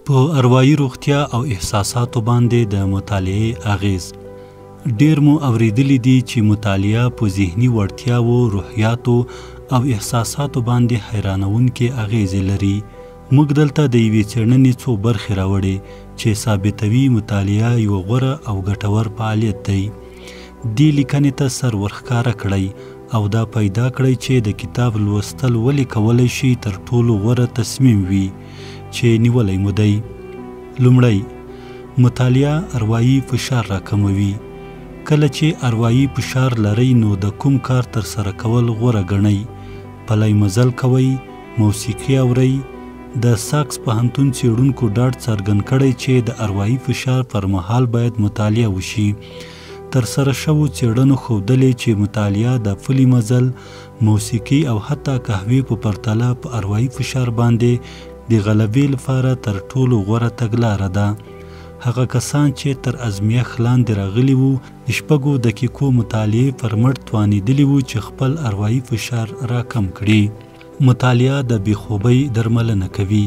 په اروايي روغتیا او احساساتو باندې د مطالعې اغېز. ډېر مو اورېدلي دي چې مطالعه په ذهني وړتیاوو، روحیاتو او احساساتو باندې حیرانوونکې اغېزې لري. موږ دلته د یوې څېړنې څو برخې راوړې چې ثابتوي مطالعه یو غوره او ګټور فعالیت دی. دې لیکنې ته سر ورښکاره کړئ او دا پیدا کړئ چې د کتاب لوستل ولې کولی شي تر ټولو غوره تصمیم وي چې نیولی مو دی. لومړی، مطالعه اروايي فشار راکموي. کله چې اروايي فشار لرئ نو د کوم کار ترسره کول غوره ګڼئ؟ پلی مزل کوئ، موسیقي اورئ؟ د ساکس پوهنتون څېړونکو ډاډ څرګند کړی چې د اروايي فشار پر مهال باید مطالعه وشي. ترسره شوو څېړنو ښودلې چې مطالعه د پلي مزل، موسیقي او حتی قهوې په پرتله په اروايي فشار باندې د غلبې لپاره تر ټولو غوره تګلاره ده. هغه کسان چې تر ازمیښت لاندې راغلي وو، د 6 دقیقو مطالعې پر مټ توانېدلي وو چې خپل اروايي فشار راکم کړي. مطالعه د بې خوبۍ درملنه کوي.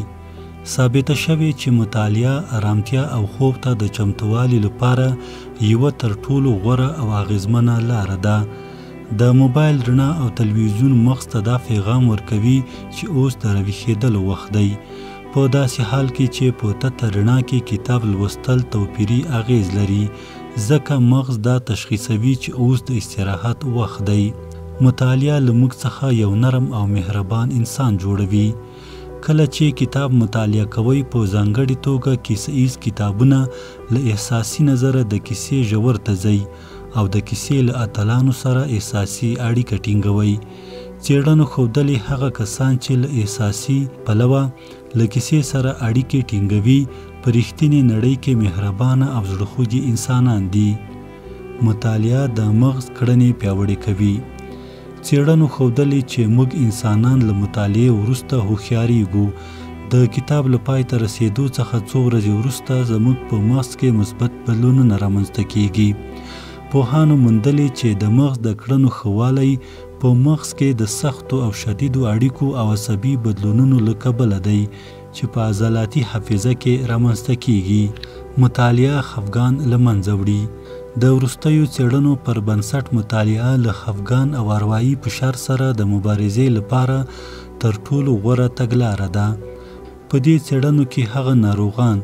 ثابته شوې چې مطالعه ارامتیا او خوب ته د چمتووالي لپاره یوه تر ټولو غوره او اغېزمنه لاره ده. د موبایل رڼا او تلویزیون مغز ته دا پیغام ورکوي چې اوس د راویښېدلو وخت دی، په داسې حال کې چې په تته رڼا کې کتاب لوستل توپیري اغېز لري، ځکه مغز دا تشخیصوي چې اوس د استراحت وخت دی. مطالعه له موږ څخه یو نرم او مهربان انسان جوړوي. کله چې کتاب مطالعه کوئ، په ځانګړې توګه کیسه ییز کتابونه، له احساسي نظره د کیسې ژور ته ځئ او د کیسې له اتلانو سره احساسي اړیکه ټینګوئ. څېړنو ښودلې هغه کسان چې له احساسي پلوه له کیسې سره اړیکې ټینګوي، په رښتینې نړۍ کې مهربانه او زړه خوږي انسانان دي. مطالعه د مغز کړنې پیاوړې کوي. څېړنو ښودلې چې موږ انسانان له مطالعې وروسته هوښیارېږو. د کتاب له پای ته رسېدو څخه څو ورځې وروسته زموږ په مغز کې مثبت بدلونونه رامنځته کېږي. پوهانو موندلې چې د مغز د کړنو ښه والی په مغز کې د سختو او شدیدو اړیکو او عصبي بدلونونو له کبله دی چې په عضلاتي حافظه کې رامنځته کېږي. مطالعه خفګان له منځه وړي. د وروستیو څېړنو پر بنسټ مطالعه له خفګان او اروايي فشار سره د مبارزې لپاره تر ټولو غوره تګلاره ده. په دې څېړنو کې هغه ناروغان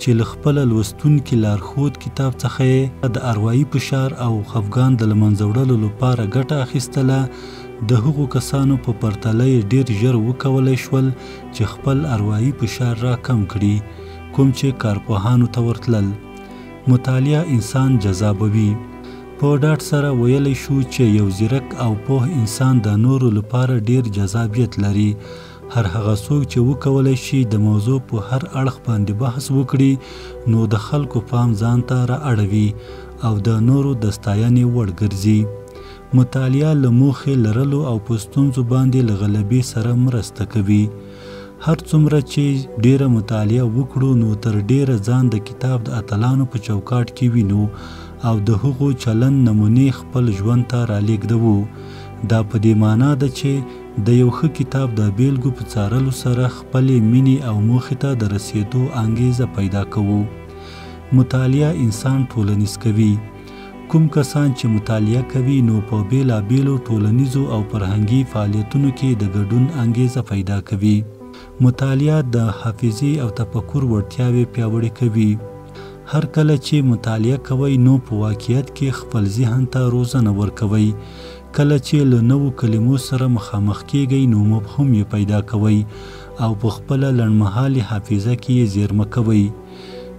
چې له خپله لوستونکي لارښود کتاب څخه یې د اروايي فشار او خفګان د له منځه وړلو لپاره ګټه اخیستله، د هغو کسانو په پرتله یې ډېر ژر وکولی شول چې خپل اروايي فشار راکم کړي، کوم چې کارپوهانو ته ورتلل. مطالعه انسان جذابوي. په ډاډ سره ویلی شو چې یو ځیرک او پوه انسان د نورو لپاره ډېر جذابیت لري. هر هغه څوک چې وکولی شي د موضوع په هر اړخ باندې بحث وکړي، نو د خلکو پام ځان ته را اړوي او د نورو د ستاینې وړ ګرځي. مطالعه له موخې لرلو او په ستونزو باندې له غلبې سره مرسته کوي. هر څومره چې ډېره مطالعه وکړو، نو تر ډېره ځان د کتاب د اتلانو په چوکاټ کې وینو او د هغو چلند نمونې خپل ژوند ته رالېږدوو. دا په دې معنا ده چې د یو ښه کتاب د بېلګو په څارلو سره خپلې مینې او موخې ته د رسېدو انګېزه پیدا کوو. مطالعه انسان ټولنیز کوي. کوم کسان چې مطالعه کوي، نو په بېلابېلو ټولنیزو او فرهنګي فعالیتونو کې د ګډون انګېزه پیدا کوي. مطالعه د حافظې او تفکر وړتیاوې پیاوړې کوي. هر کله چې مطالعه کوئ، نو په واقعیت کې خپل ذهن ته روزنه ورکوئ. کله چې له نوو کلمو سره مخامخ کېږئ، نو مفهوم یې پیدا کوئ او په خپله لنډمهالې حافظه کې یې زېرمه کوئ.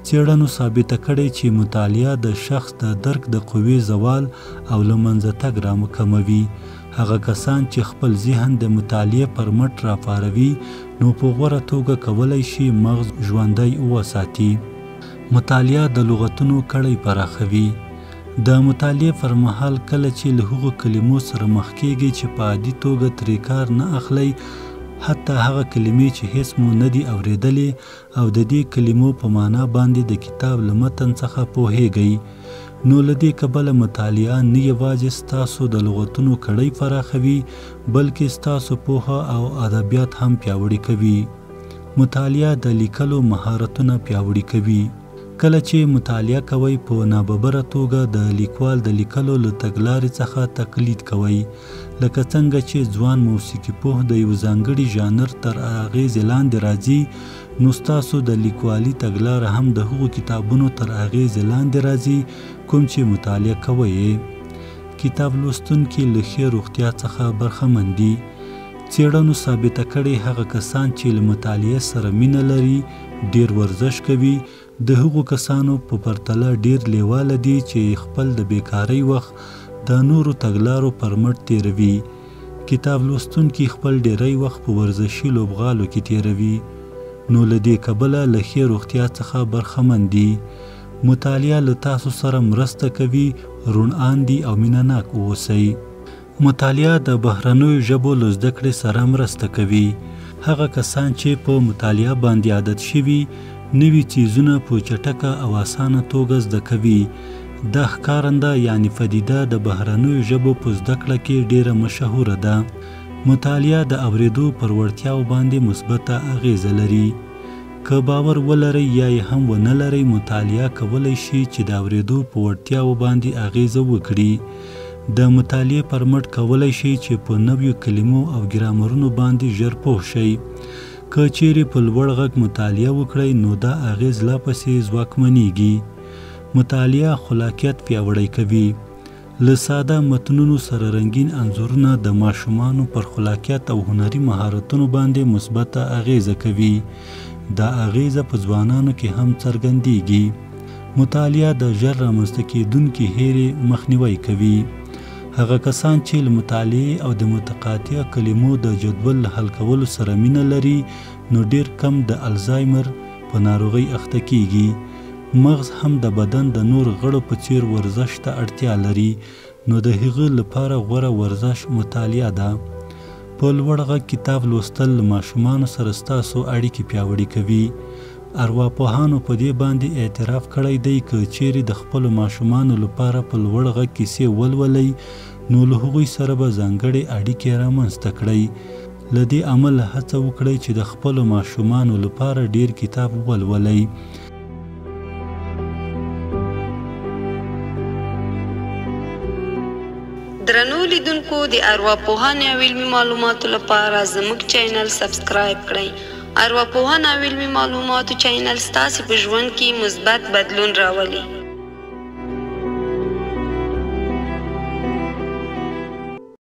څېړنو ثابته کړې چې مطالعه د شخص د درک د قوې زوال او له منځه تګ راکموي. هغه کسان چې خپل ذهن د مطالعې پر مټ راپاروي، نو په غوره توګه کولی شي مغز ژوندی وساتي. مطالعه د لغتونو کړۍ پراخوي. د مطالعې پر مهال کله چې له هغو کلمو سره مخ کېږئ چې په عادي توګه ترې کار نه اخلئ، حتی هغه کلمې چې هیڅ مو نه دي اورېدلې او د دې کلمو په معنا باندې د کتاب له متن څخه پوهېږئ، نو له دې کبله مطالعه نه یوازې ستاسو د لغتونو کړۍ پراخوي، بلکې ستاسو پوهه او ادبیات هم پیاوړي کوي. مطالعه د لیکلو مهارتونه پیاوړي کوي. کله چې مطالعه کوئ په ناببره توګه د لیکوال د لیکلو له تګلارې څخه تقلید کوئ. لکه څنګه چې ځوان موسیقي پوه د یو ځانګړي ژانر تر اغېزې لاندې راځي، نو ستاسو د لیکوالي تګلاره هم د هغو کتابونو تر اغېزې لاندې راځي کوم چې مطالعه کوئ یې. کتاب لوستونکي له ښې روغتیا څخه برخمن دي. څېړنو ثابته کړې هغه کسان چې له مطالعې سره مینه لري، ډېر ورزش کوي، د هغو کسانو په پرتله ډېر لېواله دي چې خپل د بېکارۍ وخت د نورو تګلارو پر مټ تېروي. کتاب لوستونکي خپل ډېری وخت په ورزشي لوبغالو کې تېروي، نو له دې کبله له ښې روغتیا څخه برخمن دي. مطالعه له تاسو سره مرسته کوي روڼ اندي او مینه ناک اوسئ. مطالعه د بهرنیو ژبو له زده کړې سره مرسته کوي. هغه کسان چې په مطالعه باندې عادت شوي، نوي څیزونه په چټکه او اسانه توګه زده کوي. دا ښکارنده یعنی پدیده د بهرنیو ژبو په زده کړه کې ډېره مشهوره ده. مطالعه د اورېدو پر وړتیاوو باندې مثبته اغېزه لري. که باور ولرئ یا یې هم ونه لرئ، مطالعه کولی شي چې د اورېدو په وړتیاوو باندې اغېزه وکړي. د مطالعې پر مټ کولی شئ چې په نویو کلمو او ګرامرونو باندې ژر پوه شئ. که چیرې په لوړ غږ مطالعه وکړئ، نو دا اغېز لا پسې ځواکمنېږي. مطالعه خلاقیت پیاوړی کوي. له ساده متنونو سره رنګین انځورونه د ماشومانو پر خلاقیت او هنري مهارتونو باندې مثبته اغېزه کوي. دا اغېزه په ځوانانو کې هم څرګندېږي. مطالعه د ژر رامنځته کېدونکې هېرې مخنیوی کوي. هغه کسان چې له مطالعې او د متقاطع کلمو د جدول له حل کولو سره مینه لري، نو ډېر کم د الزایمر په ناروغۍ اخته کېږي. مغز هم د بدن د نورو غړو په څېر ورزش ته اړتیا لري، نو د هغه لپاره غوره ورزش مطالعه ده. په لوړ غږ کتاب لوستل له ماشومانو سره ستاسو اړیکې پیاوړې کوي. ارواپوهانو په دې باندې اعتراف کړی دی، که چیرې د خپلو ماشومانو لپاره په لوړ غږ کیسې ولولئ، نو له هغوی سره به ځانګړې اړیکې رامنځته کړئ. له دې امله هڅه وکړئ چې د خپلو ماشومانو لپاره ډېر کتاب ولولئ. درنو لیدونکو، د ارواپوهنې او علمي معلوماتو لپاره زموږ چینل سبسکرایب کړئ. ارواپوهنه او علمي معلوماتو چینل ستاسې په ژوند کې مثبت بدلون راولي.